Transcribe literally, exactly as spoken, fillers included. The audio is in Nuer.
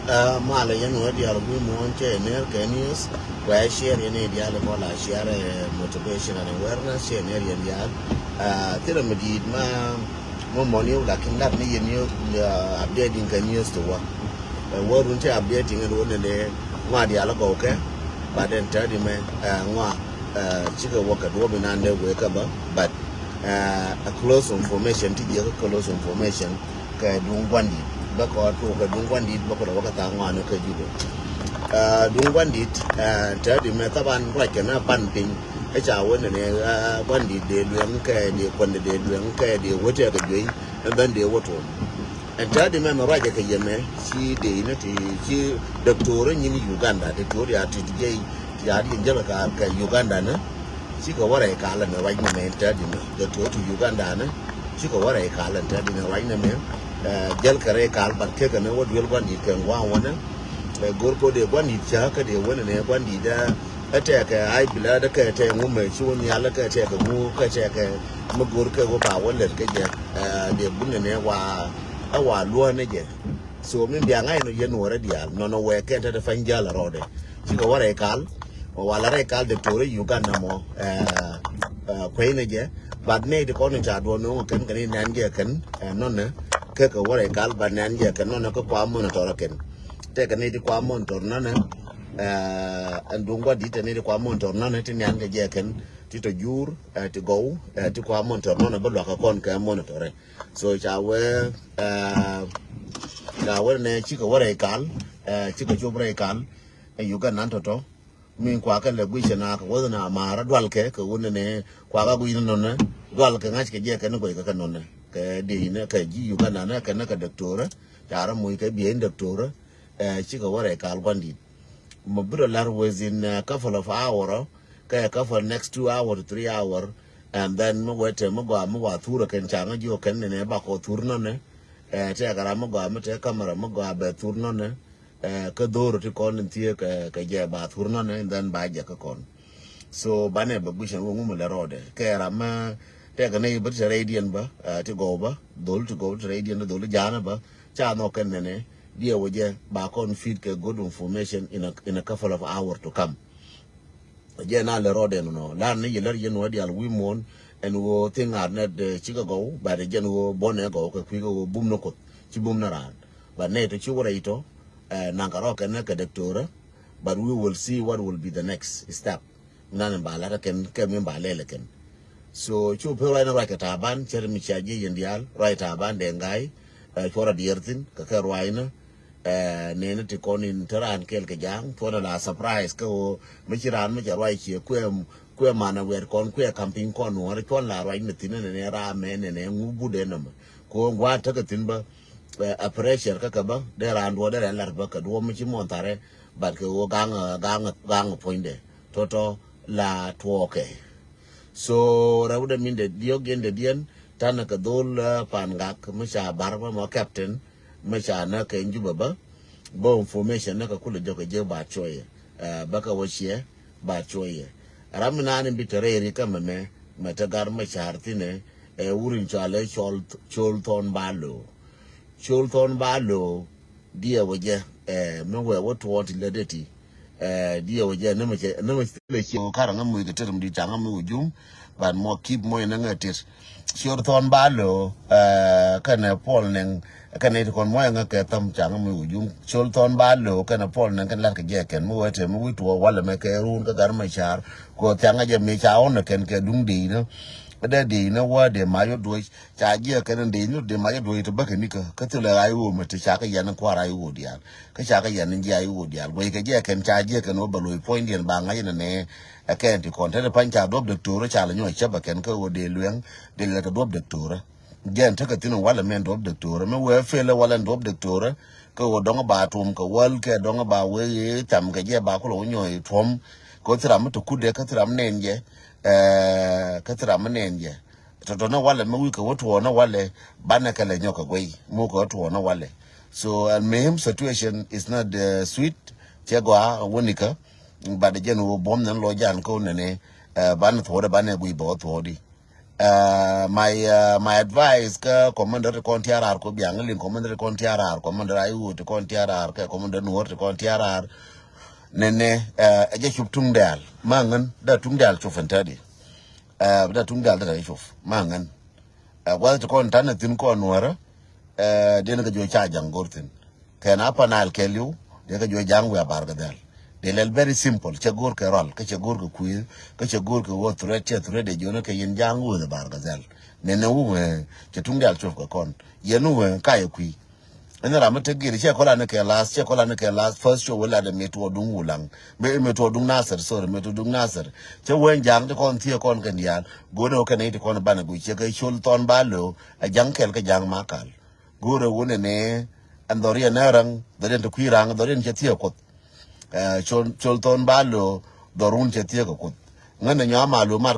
Ah, malɛ yɛn wä dial wi̱i̱ muɔ̱ɔ̱n cɛ ner kɛ news. Kuɛ share yɛn i̱ dial kɔ la share, eh, motivation and awareness cɛ ner yɛn dial. Ah, thilɛ mi di̱i̱t ma mɔ mɔni wä lakin lat ni yɛn ni, ah, updating kɛ news ti wä. Eh, wä run cɛ updating ɛn wä nɛnɛ ŋɔa dial kɔ kɛ. But then tell him, eh, ŋɔa, eh, cikɛ wä kɛ duɔ̱p inan dee wee kɛ bä. But, eh, a close information ti jiɛ kɛ close information. Kɛ duŋ guandit bä kɔ tuɔk kɛ duŋ guandit bä kɔ wä kɛ thaŋ ŋɔanɛ kɛ Jubɛ. Ah, duŋ guandit, ah, tɛ di mɛ thaban ruac kɛ na pan piny. Ɛ ca wä nɛnɛ, ah, guandit dee luɛŋ kɛ dee kuɛndɛ dee luɛŋ kɛ dee wä tɛk kɛ juey. Ɛn bɛn dee wä tuɔm. Ɛn tɛ di mɛ mɛ ruac kɛ yɛ mɛ ci dee inɛ ti ci doktor nyin Uganda, doktor ya ti di jɛ ya di jɛ kɛ kɛ Uganda nɛ. Cikɛ wä rɛy kal ɛn ruac nɛ mɛ ɛn tɛ di mɛ doktor ti Uganda nɛ. Cikɛ wä rɛy kal ɛn tɛ di nɛ ruac nɛ mɛ. Eh, jäl kɛ rɛy kal bat kɛ kɛ nɛ wä duel guandit kɛ ŋuan wä nɛ. Eh, gor ko dee guandit ca kɛ dee wä nɛ nɛ guandit dɛ. Ɛ tɛ kɛ ai bila dɛ kɛ tɛ ŋu mɛ ci wä nhial kɛ tɛ kɛ ŋu kɛ tɛ kɛ mɛ gor kɛ wä ba wä lɛt kɛ jɛ. Eh, dee bun nɛ nɛ wa ɛ wa luɔ nɛ jɛ. So min bia ŋa̱c nɔ yɛn wä rɛ dial nɔ nɔ wɛ kɛ tɛ dɛ fany jäl rɔɔdɛ. Cikɛ wä rɛy kal. Wala rɛy kal doktor Uganda mɔ, eh, eh, kuɛy ni jɛ. But nɛy ti kɔn in ca duɔn nuɔŋ kɛn kɛn in nɛn jɛ kɛn, eh, nɔnɛ. Kɛ kɛ wä rɛy kal but nɛn jɛ kɛn nɔnɛ kɛ kua monitor kɛn. Tɛ kɛ nɛy ti kua monitor nɔnɛ. Eh, ɛn duŋ gua̱ dit tɛ nɛy ti kua monitor nɔnɛ ti nɛn kɛ jɛ kɛn. Ti tɔ jur, eh, ti gɔw, eh, ti kua monitor nɔnɛ bä luak kɛ kɔn kɛ monitor. So ca wee, eh, ca wee nɛ cikɛ wä rɛy kal, eh, cikɛ cop rɛy kal. Ɛ Uganda nan tɔtɔ. Min kua kɛ lɛ guic na kɛ wä na mara dual kɛ kɛ wä nɛ nɛ kua kɛ guic na nɔnɛ. Dual kɛ ŋa̱c kɛ jɛ kɛ ni guic kɛ kɛ nɔnɛ. Kɛ di nɛ kɛ ji̱ Uganda nɛ kɛ nɛ kɛ doktorɛ. Ca rɛ muc kɛ biɛ in doktorɛ. Eh, cikɛ wä rɛy kal guandit. Mɛ bi rɔ lar within a couple of hour, kɛ a couple next two hour to three hour, and then mi wetɛ mi gɔaa mi wa thurɛ kɛn ca ŋä jiɔ kɛn nɛnɛ ba kɔ thur nɔnɛ. Eh, tɛkɛ ram mi gɔaa mi tɛ camera mi gɔaa bɛ thur nɔnɛ. Eh, kä dhor ti kɔn in thiee kɛ, kɛ jɛ ba thur nɔnɛ, and then ba jɛ kä kɔn. So banɛ bɛ guic ɛn wä ŋumɛ lɛ rɔɔdɛ kɛ ram mi tɛkɛ nɛ i̱ bä ti tɛ rɛydiɛn bä, eh, ti gɔw bä, dhol ti gɔw ti tɛ rɛydiɛn bä, dhol ti jaanɛ bä, ca nhɔk kɛn nɛnɛ, diɛ wä jɛ ba kɔn feed kɛ good information in a, in a couple of hour to come. Jɛ na lɛ rɔɔdɛ nɔ, lan ni yɛ lär yɛn wä dial wi̱i̱ muɔ̱ɔ̱n, ɛn wä thing ar nɛt, eh, cikɛ gɔw, but jɛn wä buɔnɛ gɔw kɛ kui̱ kɛ wä bum ni kuth, ci bum ni raan. But nɛ tɔ ci wä rɛy tɔ, eh, naŋ kɛ rɔɔkɛ nɛ kɛ doktorä, but we will see what will be the next step. Nan in ba lat kɛn kɛ min ba lɛl kɛn. So cu pe ruac ni ruac kɛ Taban, cɛ ri mi cia jiɛ yɛn diaal ruac Taban dee ŋa̱c, eh, cuɔrɛ diɛɛr thin kɛ kɛ ruac ni. Eh, neni ti kɔn in te raan kɛl kɛ ja̱a̱ŋ cuɔrɛ la surprise kɛ ɣöö mi ci raan mi cɛ ruac ciɛ kuɛ, kuɛ manɛ wɛɛt kɔn kuɛ campaign kɔn nuɔ̱ɔ̱rɛ cuɔn la ruac ni thin nɛnɛ raa mɛ nɛnɛ ŋu but ɛn nɔmɔ. Kɛ ɣöö gua̱a̱t tekɛ thin bä, eh, a pressure kä kɛ bä dee raan duɔ̱ɔ̱r dee rɛn lat bä kɛ duɔ̱ɔ̱r mi ci muɔ̱ɔ̱n tharɛ. But kɛ ɣöö gaŋ, gaŋ, gaŋ puɔ̱nydɛ tɔ̱tɔ̱ la tuɔɔkɛ. So rɛwdɛ min dɛ diɔ̱k yɛn dɛ diɛn tanɛ kɛ dhol, eh, Pan Gak mi ca bar bä mɔ captain mi ca nä kɛ Jubɛ bä. Bä information nä kɛ kulɛ jɔk kɛ jek ba cuɔyɛ, eh, bä kɛ wä ciɛ ba cuɔyɛ. Ram mi naan in bi te rɛy ri kä mɛmɛ mɛ te gar mɛ car thinɛ, eh, wurin cualɛ col, col thɔn ba lo̱o̱. Col thɔn ba lo̱o̱. Diɛ wä jɛ, eh, mi wɛ wä tuɔɔn ti lɛ dee ti. Eh, diɛ wä jɛ ni mɛ cɛ ni mɛ cɛ lɛ ciɛ kar ŋa muc kɛ tet mi di ca ŋa muc wä jum. But mɔ keep mɔ inɛ ŋɛ tet. Col thɔn ba lo̱o̱, eh, kɛnɛ Puɔl Nɛŋ kɛnɛ ti kɔn mɔ inɛ ŋɛ kɛ tham ca ŋa muc wä jum. Col thɔn ba lo̱o̱ kɛnɛ Puɔl Nɛŋ kɛn lat kɛ jɛ kɛn mi wä te mi wi̱c tuɔɔk walɛ mɛ kɛ run kä gar mɛ car. Kɔ thiaŋ ŋa jɛ mi ca ɣɔn nɛ kɛn kɛ duŋ dee inɛ. Dee dee inɛ wä dee mac wä duɔc. Ca jiɛ kɛn in dee nyut dee mac a duɔ̱c ti bäkɛ nikä kä thilɛ ɣa̱c ɣöö mɛ ti ca kɛ yɛn in kua̱r ɣa̱c ɣöö diaal kä ca kɛ yɛn in jiac ɣöö diaal guɛc kɛ jiɛ kɛn ca jiɛ kɛn ɣöö bɛ lo̱c puɔ̱nydiɛn ba ŋa̱c in nɛ. Ɛ kɛn ti kɔn te ti pa̱ny ca duɔ̱p doktorä ca lɛ nyuɔ̱c cäpɛ kɛn kä ɣöö dee luɛŋ dee lɛ kɛ duɔ̱p doktorä. Jɛn tekɛ thin in walɛ mɛn duɔ̱p doktorä mi wee fel ɛ walɛ in duɔ̱p doktorä kä ɣöö dɔ̱ŋ ba tuɔm kɛ wäl kɛ dɔ̱ŋ ba wee ɣee tham kɛ jiɛ ba kulɛ wä nyuɔ̱c tuɔ̱m. Kä thi ram mi ti kut dee kä thi ram nɛn jɛ, ɛ, kä thi ram mi nɛn jɛ. Tɔtɔ ni walɛ mi wi̱i̱ kɛ wä tuɔɔk ni walɛ banɛ kɛ lɛ nyɔk kɛ guey muk kɛ wä tuɔɔk ni walɛ. So al muhim situation is not, uh, sweet. Cɛ gɔaa wä nikä. But jɛn wä buɔ̱m nɛn lɔ jan kä wä nɛnɛ, uh, banɛ thuɔɔdɛ banɛ guiy bɛ wä thuɔɔdi. Uh, my uh, my advice kä commander ti kɔn tiarar ko biang ling commander ti kɔn tiarar commander ayu ti kɔn tiarar kä commander nuor ti kɔn tiarar nene uh, ɛ jɛ cup tuŋ dɛl ma ŋän da tuŋ dɛl cup fɛn tɛdi uh, da tuŋ dɛl da cup ma ŋän uh, guath ti kɔn tan thin kɔn nuɔrä uh, den kä jo ca jaŋ gor thin kɛn a panal kɛliw de kä juɔ jaŋ wi̱i̱ a bar kɛ dhɛl de lɛl very simple cɛ go̱r kɛ rɔl kä cɛ go̱r kɛ kui̱ kä cɛ go̱r kɛ wä threat cɛ threat de juɔnä kɛ yin jaŋ wi̱i̱ a bar kɛ dhɛl nɛnɛ wä wee cɛ tuŋ dial cuɔp kɛ kɔn yɛn wä wee ka yɛ kui̱ ɛn ram mi tek gir cɛ kɔla ni kɛ last cɛ kɔla ni kɛ last first show wä la de mi tuɔ duŋ wulaŋ mi mi tuɔ duŋ nasir sorry mi tuɔ duŋ nasir cɛ wee jaŋ ti kɔn thiɛ kɔn kɛ dial go̱r ni wä kɛ ni ti kɔn banɛ gui̱ cɛ kɛ col thɔn ba lo a jaŋ kɛl kɛ jaŋ ma kal go̱rɛ wunɛ ni ɛn dhɔriɛn ɛ raŋ dhɔriɛn ti kui̱ raŋ dhɔriɛn cɛ thiek kuoth. Col thon ba lo dhɔrun cɛ thiek kuoth ŋän ni nyɔa ma lo mar